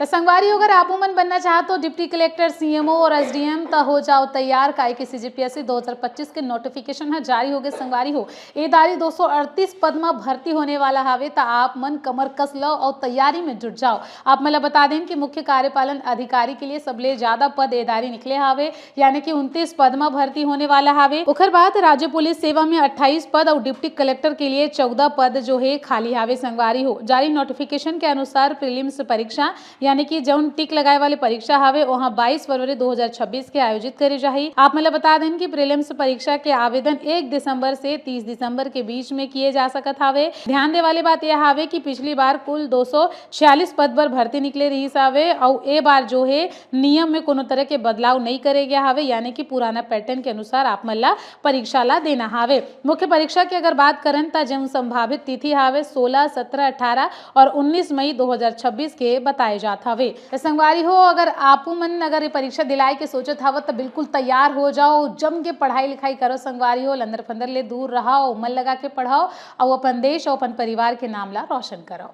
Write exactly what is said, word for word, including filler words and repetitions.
संगवारी हो, अगर आप मन बनना चाहत हो डिप्टी कलेक्टर, सीएमओ और एसडीएम, त हो जाओ तैयार, काहे कि सीजीपीएससी दो हज़ार पच्चीस के नोटिफिकेशन ह जारी हो गए। संगवारी हो, ए दारी दो सौ अड़तीस पद म भर्ती होने वाला हावे, त आप मन कमर कस लो और तैयारी में जुट जाओ। आप मन ला बता दें कि मुख्य कार्यपालन अधिकारी के लिए सबले ज्यादा पद ए दारी निकले हावे, यानी कि उनतीस पद म भर्ती होने वाला हावे। ओखर बाद राज्य पुलिस सेवा में अट्ठाईस पद और डिप्टी कलेक्टर के लिए चौदह पद जो है खाली हावे। संगवारी हो, जारी नोटिफिकेशन के अनुसार प्रीलिम्स परीक्षा यानी कि जौन टिक लगाए वाले परीक्षा हावे, ओहा बाईस फरवरी दो हज़ार छब्बीस के आयोजित करे जाही। आप मन ल बता देन कि प्रीलिम्स परीक्षा के आवेदन एक दिसंबर से तीस दिसंबर के बीच में किए जा सकत हावे। ध्यान दे वाली बात यह हावे कि पिछली बार कुल दो सौ छियालीस पद पर भर्ती निकले रहिस हावे, अउ ए बार जो है नियम में कोनो तरह के बदलाव नहीं करे गया हावे, यानी कि पुराना पैटर्न के अनुसार आप मन ला परीक्षा ला देना हावे। मुख्य परीक्षा की अगर बात करन, त जौन संभावित तिथि हावे, सोलह, सत्रह, अठारह और उन्नीस मई दो हज़ार छब्बीस के बताए जात हावे। त संगवारी हो, अगर आपू मन अगर ये परीक्षा दिलाए के सोचत हव, त बिल्कुल तैयार हो जाओ, जम के पढ़ाई लिखाई करो संगवारी हो, लंदर फंदर ले दूर रहो, मन लगा के पढ़ाओ, और अपन देश और अपन परिवार के नाम ला रोशन करो।